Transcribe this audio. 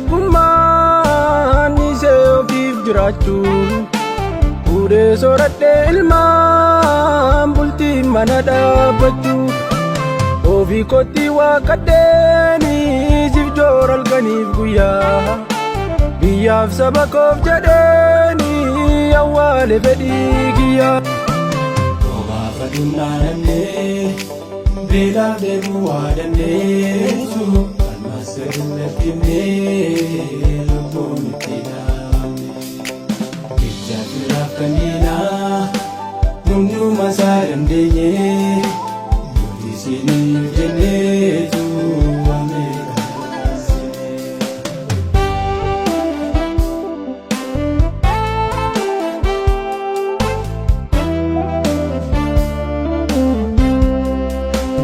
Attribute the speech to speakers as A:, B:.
A: Dargaggummaan dhiisee ofiif jiraachuu. Fuudhee sooradhee ilmaan bultii mana dhaabbachuu. Ofii kootti waaqadheeni siif joora halkaniif guyyaa. Biyyaaf saba koof jedheeni awwaale fedhii kiyyaa.
B: Obaafachuun dhaanannee beelaaf deebuu waa dandeessu, qalmas gadi hin lakkifnee.